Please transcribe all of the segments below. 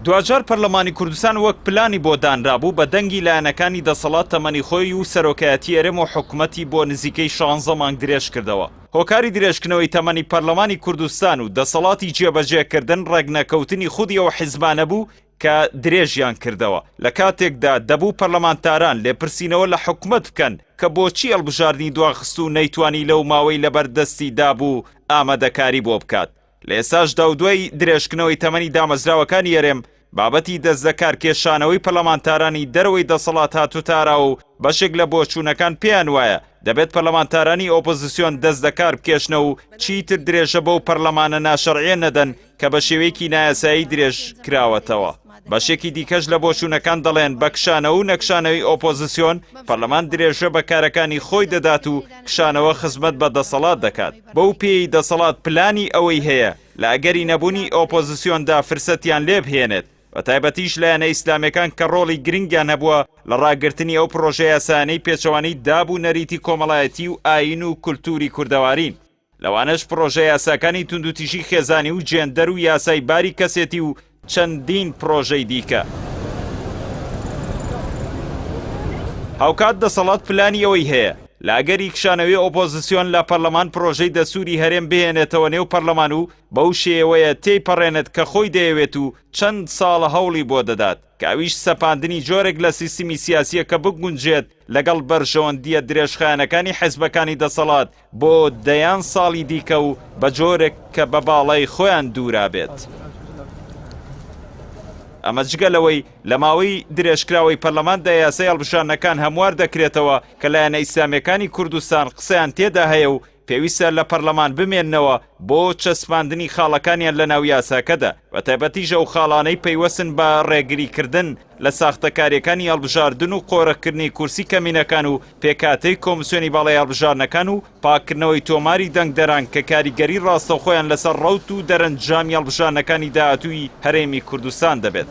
دواجار پەرلەمانی کوردستان وەک پلانی بۆ دانرابوو بە دەنگی لایەنەکانی دەسەڵات تەمەنی خۆی و سەرۆکایەتی هەرێم و حکومەتی بۆ نزیکەی شانزە مانگ درێژکردەوە. هۆکاری درێژکردنەوەی تەمەنی پەرلەمانی کوردستان و دەسەڵاتی جێبەجێکردن ڕێکنەکەوتنی خودی ئەو حیزبانە بوو کە درێژیان کردەوە، لە کاتێکدا دەبوو پەرلەمانتاران لێپرسینەوە لە حکومەت بکەن کە بۆچی هەڵبژاردنی دواخست و نەیتوانی لەو ماوەی لەبەر دەستی دابوو ئامادەکاری بۆ بکات. لە ئێستاشدا و دوای درێژکردنەوەی تەمەنی دامەزراوەکانی هەرێم، بابەتی دەستلەکارکێشانەوەی پەرلەمانتارانی دەرەوەی دەسەڵات هاتووتە ئاراوە و بەشێک لە بۆچوونەکان پێیان وایە دەبێت پەرلەمانتارانی ئۆپۆزسیۆن دەست لەکار بکێشنەوە و چیتر درێژە بەو پەرلەمانە ناشەرعیە نەدەن کە بە شێوەیەکی نایاسایی درێژ کراوەتەوە. بەشێکی دیکەش لە بۆچوونەکان دەڵێن بە کشانەوە و نەکشانەوەی ئۆپۆزسیۆن، پەرلەمان درێژە بە کارەکانی خۆی دەدات و کشانەوە خزمەت بە دەسەڵات دەکات، بەو پێیەی دەسەڵات پلانی ئەوەی هەیە لە ئەگەری نەبوونی ئۆپۆزسیۆندا فرسەتیان لێ بهێنێت، بەتایبەتیش لایەنە ئیسلامیەکان کە ڕۆڵی گرنگیان هەبووە لە ڕاگرتنی ئەو پڕۆژەیاسایانەی پێچەوانەی داب و نەریتی کۆمەڵایەتی و ئایین و کولتووری کوردەوارین. لەوانەش پڕۆژە یاساکانی توندوتیژی خێزانی و جێندەر و یاسای باری کەسێتی و چەندین پڕۆژەی دیکە. هاوکات دەسەڵات پلانی ئەوەی هەیە لە ئەگەری کشانەوەی ئۆپۆزسیۆن لە پەرلەمان پڕۆژەی دەستوری هەرێم بهێنێتەوە نێو پەرلەمان و بەو شێوەیە تێیپەڕێنێت کە خۆی دەیەوێت و چەند ساڵە هەوڵی بۆ دەدات کە ئەویش سەپاندنی جۆرێک لە سیستمی سیاسییە کە بگونجێت لەگەڵ بەرژەوەندییە درێژخایەنەکانی حزبەکانی دەسەڵات بۆ دەیان ساڵی دیکە و بە جۆرێک کە بە باڵای خۆیان دوورابێت. ئەمە جگە لەوەی لە ماوەی درێژکراوەی پەرلەماندا یاسای هەڵبژاردنەکان هەموار دەکرێتەوە کە لایەنە ئیسلامییەکانی کوردستان قسەیان تێدا هەیە و پێویستە لە پەرلەمان بمێننەوە بۆ چەسپاندنی خاڵەکانیان لەناو یاساکەدا، بەتایبەتیش ئەو خاڵانەی پەیوەستن بە ڕێگریکردن لە ساختەکارییەکانی هەڵبژاردن و قۆرخکردنی کورسی کەمینەکان و پێکهاتەی کۆمسیۆنی باڵای هەڵبژاردنەکان و پاککردنەوەی تۆماری دەنگدەران کە کاریگەری ڕاستەوخۆیان لەسەر ڕەوت و دەرەنجامی هەڵبژاردنەکانی داهاتووی هەرێمی کوردستان دەبێت.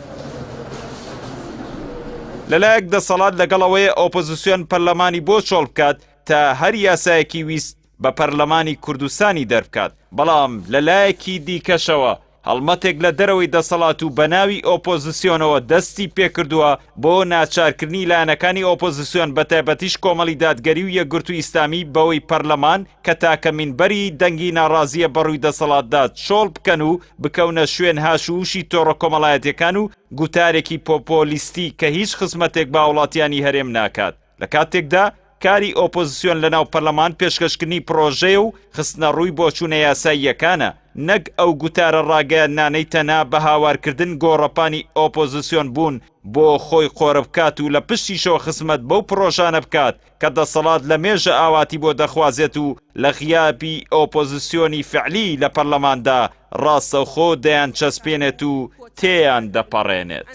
لەلایەک دەسەڵات لەگەڵ ئەوەیە ئۆپۆزسیۆن پەرلەمانی بۆ چۆڵ بکات تا هەر یاسایەکی ویست بە پەرلەمانی کوردستانی دەربکات، بەڵام لە لایەکی دیکەشەوە هەڵمەتێک لە دەرەوەی دەسەڵات و بەناوی ئۆپۆزسیۆنەوە دەستی پێکردووە بۆ ناچارکردنی لایەنەکانی ئۆپۆزسیۆن بەتایبەتیش کۆمەڵی دادگەری و یەکگرتووی ئیسلامی بەوەی پەرلەمان کە تاکە مینبەری دەنگی ناڕازییە بەڕووی دەسەڵاتدا چۆڵ بکەن و بکەونە شوێن هاش و هوشی تۆڕە کۆمەڵایەتیەکان و گوتارێکی پۆپۆلیستی کە هیچ خزمەتێک بە هاوڵاتیانی هەرێم ناکات. لە کاتێکدا کاری ئۆپۆزسیۆن لەناو پەرلەمان پێشکەشکردنی پڕۆژەیە و خستنەڕووی بۆچوونە یاساییەکانە، نەک ئەو گوتارە ڕاگەیاندنانەی تەنها بە هاوارکردن گۆڕەپانی ئۆپۆزسیۆن بوون بۆ خۆی قۆربکات و لە پشتیشەوە خزمەت بەو پڕۆژانە بکات کە دەسەڵات لە مێژە ئاواتی بۆ دەخوازێت و لە غیابی ئۆپۆزسیۆنی فعلی لە پەرلەماندا ڕاستەوخۆ دەیانچەسپێنێت و تێیان دەپەڕێنێت.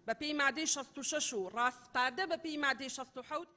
بەپێی مادەی 66 و ڕاسپاردە بەپێی مادەی 67.